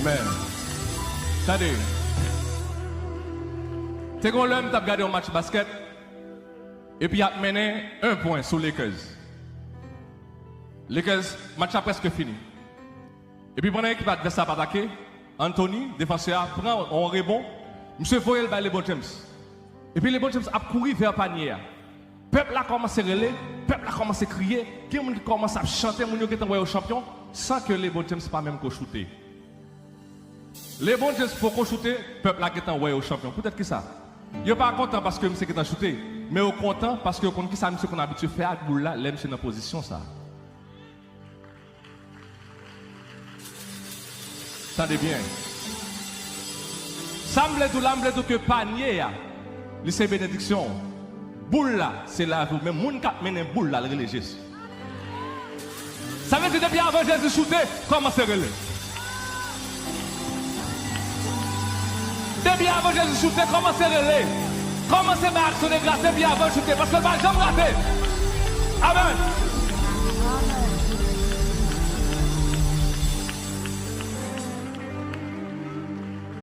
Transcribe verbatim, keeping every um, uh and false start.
Men, tande. Te gon lè m t ap gade yon match baskèt, epi y ap mennen en pwen sou Lakers. Lakers, match la prèske fini. Epi pandan ekip advès la ap atake, Anthony, defansè a, pran yon rebon, misye voye l bay LeBron James. Epi LeBron James ap kouri vè panye a. Pèp la kòmanse rele, pèp la kòmanse kriye, gen moun ki kòmanse ap chante, moun yo gentan wè yo chanpyon, san ke LeBron James pa menm ko choute. LeBron James poko choute, pèp la gentan wè yo chanpyon. Poutèt kisa? Yo pa kontan paske misye gentan choute, men yo kontan paske yo konn kisa misye konn abitye fè ak boul la lè misye nan pozisyon sa. Tande byen. Sa m vle di w la, m vle di w ke panye a, li se benediksyon w. Boul la, se lavi w. Men moun k ap mennen boul la, l rele Jezi. Sa vle di, depi avan Jezi choute, kòmanse rele. Depi avan Jezi choute, kòmanse rele. Kòmanse bay aksyon de gras depi avan l choute, paske l pa janm rate. Amèn.